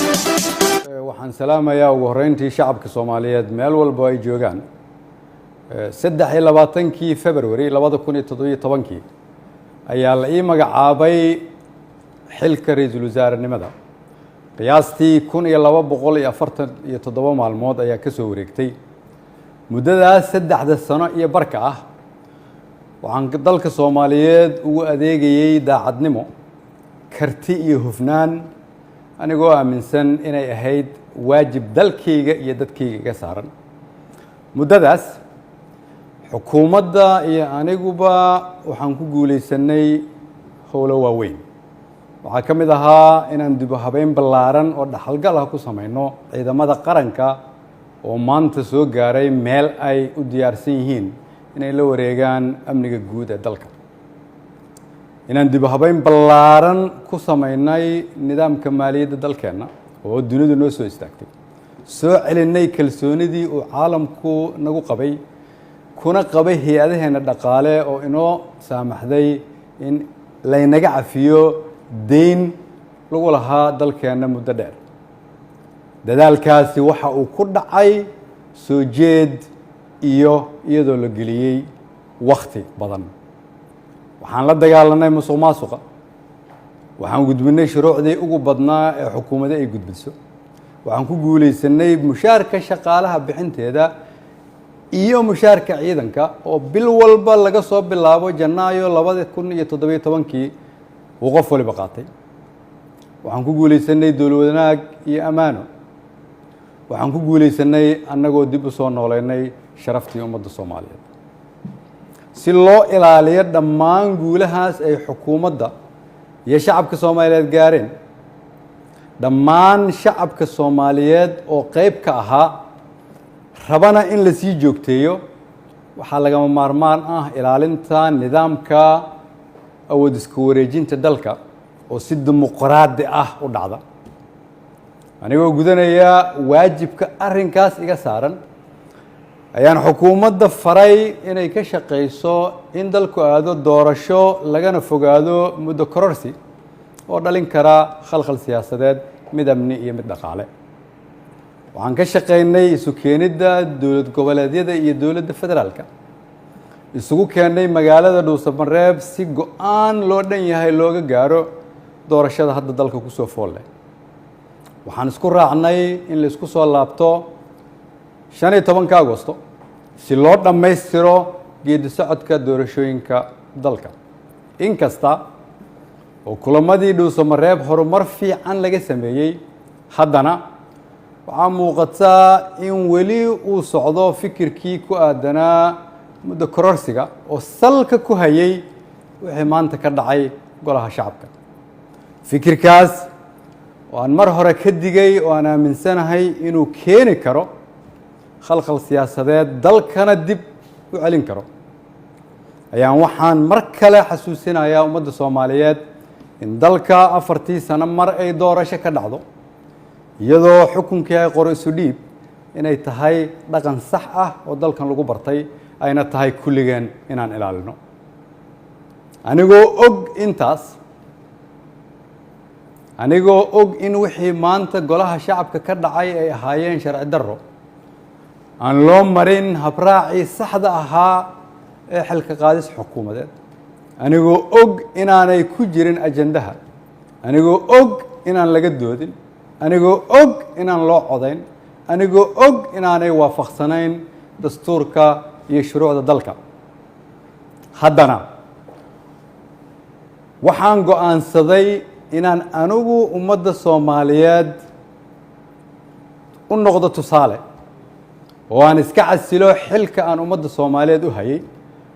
Waxaan salaamayaa ugu horreyntii shacabka Soomaaliyeed meel walbo ay joogaan. 23-kii February 2017-kii ayaa la ii magacaabay xilka ra-iisul wasaarenimada. Qiyaastii 1247 maalmood ayaa ka soo wareegtay. Muddadaas 3da sano iyo barka ah waxaan dalka Soomaaliyeed ugu adeegayey daacadnimo, karti iyo hufnaan, anigoo aaminsan inay ahayd waajib dalkayga iyo dadkayga iga saaran. Muddadaas xukuumadda iyo aniguba waxaan ku guulaysanay howlo waaweyn. Waxaa ka mid ahaa inaan dib u habeyn ballaaran oo dhaxalgal ah ku samayno ciidamada qaranka, oo maanta soo gaaray meel ay u diyaarsan yihiin inay la wareegaan amniga guud ee dalka, inaan dib u habeyn ballaaran ku samaynay nidaamka maaliyadda dalkeenna oo dunidu noo soo istaagtay, soo celinay kalsoonidii uu caalamku nagu qabay kuna qabay hay-adaheenna dhaqaale, oo inoo saamaxday in laynaga cafiyo deyn lagu lahaa dalkeenna muddo dheer. Dadaalkaasi waxa uu ku dhacay soo jeed iyo iyadoo la geliyey wakhti badan. Waxaan la dagaalanay musuq maasuqa. Waxaan gudbinay shuruucdii ugu badnaa ee xukuumadda ay gudbiso. Waxaan ku guulaysanay mushaarka shaqaalaha bixinteeda iyo mushaarka ciidanka, oo bil walba laga soo bilaabo Janaayo 2017-kii uu qof waliba qaatay. Waxaan ku guulaysanay dowlad wanaag iyo ammaano. Waxaan ku guulaysanay annagoo dib u soo nooleynay sharaftii ummadda Soomaaliyeed. Si loo ilaaliyo dhammaan guulahaas ay xukuumadda iyo shacabka Soomaaliyeed gaareen, dhammaan shacabka Soomaaliyeed oo qeyb ka ahaa rabana in la sii joogteeyo, waxaa lagama maarmaan ah ilaalinta nidaamka awood iska wareejinta dalka oo si dimuqraadi ah u dhacda. Anigoo gudanaya waajibka arrinkaas iga saaran ayaan xukuumadda faray inay ka shaqayso in dalku aado doorasho, lagana fogaado muddo kororsi oo dhalin kara khalkhal siyaasadeed, mid amni iyo mid dhaqaale. Waxaan ka shaqaynay isu keenidda dowlad goboleedyada iyo dowladda federaalka, isugu keennay magaalada Dhuusamareeb si go-aan loo dhan yahay looga gaaro doorashada hadda dalka kusoo fool leh. Waxaan isku raacnay in la isku soo laabto 15-ka Agosto si loo dhammaystiro geedi socodka doorashooyinka dalka. Inkasta oo kulamadii Dhuusamareeb horumar fiican laga sameeyey, haddana waxaa muuqataa in weli uu socdo fikirkii ku aadanaa muddo kororsiga oo salka ku hayay wixii maanta ka dhacay Golaha Shacabka. Fikirkaas oo aan mar hore ka digay oo aan aaminsanahay inuu keeni karo khalkhal siyaasadeed, dalkana dib u celin karo, ayaan waxaan mar kale xasuusinayaa ummadda Soomaaliyeed in dalka 4-tii sano mar ay doorasho ka dhacdo, iyadoo xukunkii ay qoro isu dhiib inay tahay dhaqan sax ah oo dalkan lagu bartay, ayna tahay kulligeen inaan ilaalino. Anigoo og intaas, anigoo og in wixii maanta Golaha Shacabka ka dhacay ay ahaayeen sharci darro aan loo marin habraacii saxda ahaa ee xilka qaadis xukuumadeed, anigoo og inaanay ku jirin ajandaha, anigoo og inaan laga doodin, anigoo og inaan loo codayn, anigoo og inaanay waafaqsanayn dastuurka iyo shuruucda dalka, haddana waxaan go'aansaday inaan anigu ummadda Soomaaliyeed u noqdo tusaale oo aan iska casilo xilka aan ummadda Soomaaliyeed u hayay,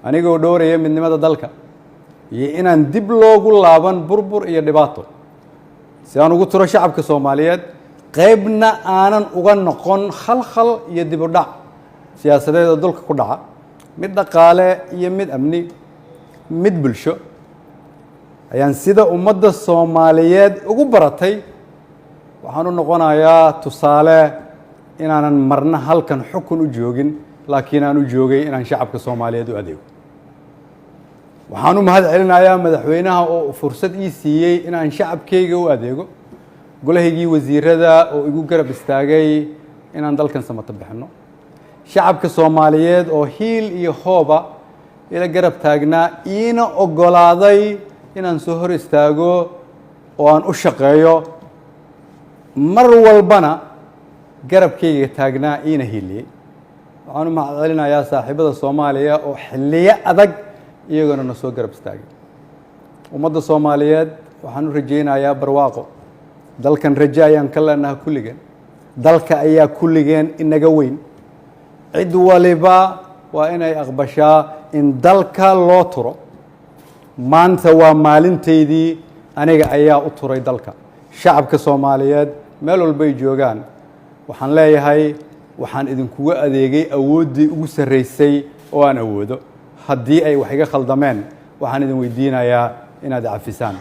anigoo dhowraya midnimada dalka iyo inaan dib loogu laaban burbur iyo dhibaato, si aan ugu turo shacabka Soomaaliyeed, qaybna aanan uga noqon khalkhal iyo dib u dhac siyaasadeed oo dalka ku dhaca, mid dhaqaale iyo mid amni, mid bulsho, ayaan sida ummadda Soomaaliyeed ugu baratay waxaan u noqonayaa tusaale inaanan marna halkan xukun u joogin. laakiin aan u joogay inaan shacabka Soomaaliyeed u adeego. Waxaan u mahad celinayaa madaxweynaha oo fursad ii siiyey inaan shacabkayga u adeego, golahaygii wasiirada oo igu garab istaagay inaan dalkan samato bixinno, shacabka Soomaaliyeed oo hiil iyo hooba ila garab taagnaa, iina oggolaaday inaan soo hor istaago oo aan u shaqeeyo, mar walbana garabkayga taagnaa, iina hiiliyey. Waxaan u mahad celinayaa saaxiibada Soomaaliya oo xilliyo adag iyagona na soo garab istaagay. Ummadda Soomaaliyeed waxaan u rajaynayaa barwaaqo. Dalkan rajo ayaan ka leenaha kulligeen. Dalka ayaa kulligeen inaga weyn. Cid waliba waa inay aqbashaa in dalka loo turo. Maanta waa maalintaydii. Aniga ayaa u turay dalka. Shacabka Soomaaliyeed meel walbay joogaan waxaan leeyahay, waxaan idinkuga adeegay awooddii ugu sarraysay oo aan awoodo. Haddii ay wax iga khaldameen, waxaan idin weydiinayaa inaad cafisaan.